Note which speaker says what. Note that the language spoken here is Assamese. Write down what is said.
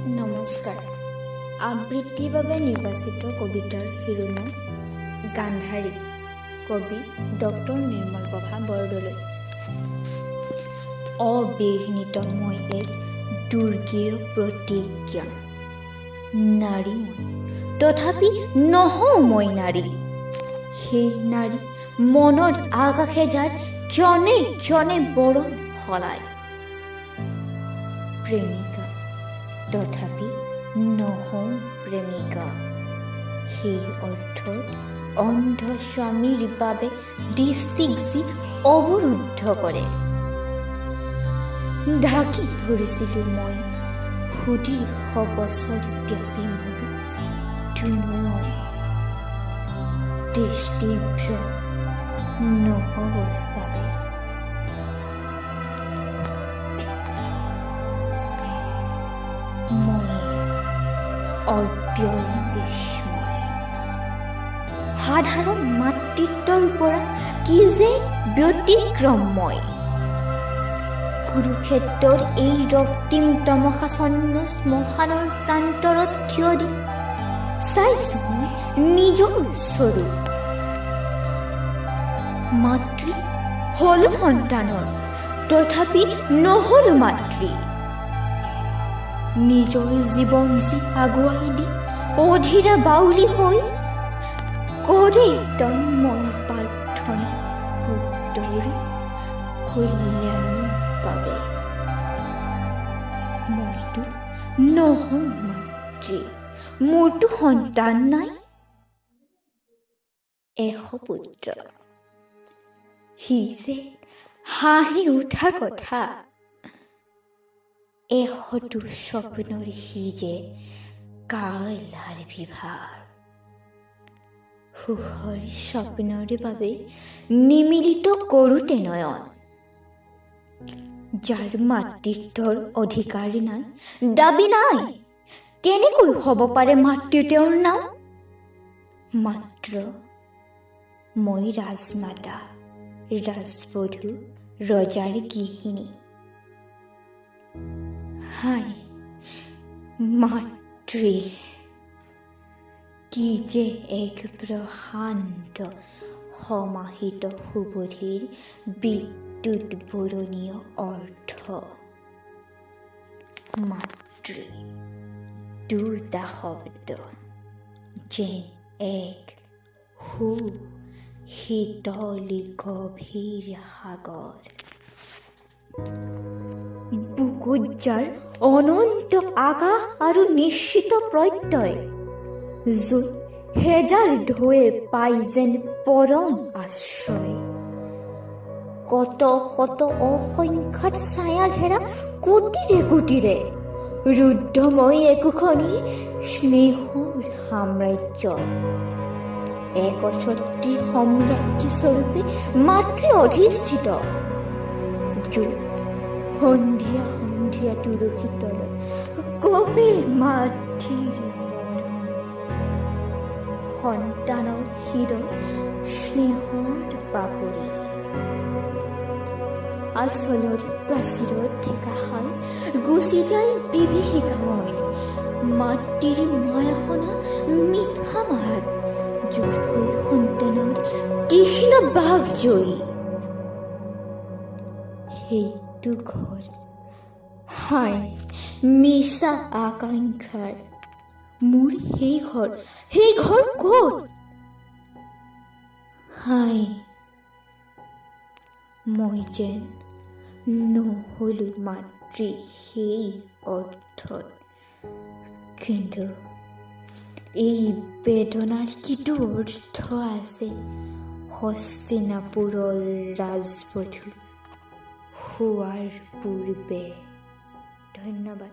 Speaker 1: নমস্কাৰ। আবৃত্তিৰ বাবে নিৰ্বাচিত কবিতাৰ শিৰোনাম গান্ধাৰী, কবি ডক্টৰ নিৰ্মল প্ৰভা বৰদলৈ। অবিঘ্নিত মই এক দুৰ্গীয় প্ৰতিজ্ঞা, নাৰী মই তথাপি নহওঁ মই নাৰী। সেই নাৰী মনত আকাশে যাৰ ক্ষণে ক্ষণে বৰণ সলায়। প্ৰেমিকা তথাপি নহওঁ প্ৰেমিকা, সেই অৰ্থত অন্ধ স্বামীৰ বাবে দৃষ্টিক যি অৱৰুদ্ধ কৰে। ঢাকি ধৰিছিলোঁ মই সুদীৰ্ঘ বছৰ ব্যাপী মোৰ দুনয়ন, দৃষ্টিভ্ৰ নহ'বৰ বাবে। মই অব্যয় বিস্ময়, সাধাৰণ মাতৃত্বৰ পৰা কি যে ব্যতিক্ৰম মই। কুৰুক্ষেত্ৰৰ এই ৰক্তিম তমসাচ্ছন্ন শ্মশানৰ প্ৰান্তৰত থিয় দি চাইছো মই নিজৰ স্বৰূপ। মাতৃ হলো সন্তানৰ, তথাপি নহলো মাতৃ। নিজৰ জীৱন যি আগুৱাই দি অধীৰা বাউলি হৈ কৰে তন্ময় প্ৰাৰ্থনা পুত্ৰৰ কল্যাণৰ বাবে। মইতো নহওঁ মাতৃ, মোৰতো সন্তান নাই, এশ পুত্ৰ। সি যে হাঁহি উঠা কথা, এশটো স্বপ্নৰ সি যে কালাৰ বিভাৰ। সুখৰ স্বপ্নৰ বাবে নিমিলিত কৰোঁতে নয়ন, যাৰ মাতৃত্বৰ অধিকাৰ নাই, দাবী নাই, কেনেকৈ হ'ব পাৰে মাতৃ তেওঁৰ নাম? মাত্ৰ মই ৰাজমাতা, ৰাজবধূ, ৰজাৰ গৃহিণী। হায় মাতৃ, কি যে এক প্ৰশান্ত সমাহিত সুবুদ্ধিৰ বিদ্যুৎ বৰণীয় অৰ্থ। মাতৃ দুটা শব্দ যেন এক সু শীতলী গভীৰ সাগৰ, বুকুত যাৰ অনন্ত আকাশ আৰু নিশ্চিত প্ৰত্যয়, য'ত হেজাৰ ঢৌৱে পাই যেন পৰম আশ্ৰয়। কত শত অসংখ্যাত ছায়া ঘেৰা কোটিৰে কোটিৰে ৰুদ্ধময় একোখনি স্নেহৰ সাম্ৰাজ্য, একছত্ৰী সম্ৰাজ্ঞী স্বৰূপে মাতৃ অধিষ্ঠিত, য'ত সন্ধিয়া সন্ধিয়া তুলসী তলত কবে মাতৃৰ মৰম, সন্তানৰ হৃদয় স্নেহৰ পাপৰি। আচলৰ প্ৰাচীৰত ঠেকা খাই গুচি যায় বিভীষিকাময় মাতৃৰ মায়াসনা মিঠা মাত, য'ত হৈ সন্তানৰ তীক্ষ্ণ বাঘ জয়ী। সেইটো ঘৰ হায় মিছা আকাংক্ষাৰ, মোৰ সেই ঘৰ, সেই ঘৰ ক'ত? হায় মই যেন নহলো মাতৃ সেই অৰ্থত। কিন্তু এই বেদনাৰ কিটো অৰ্থ আছে হস্তিনাপুৰৰ ৰাজবধূ হোৱাৰ পূৰ্বে? ধন্যবাদ।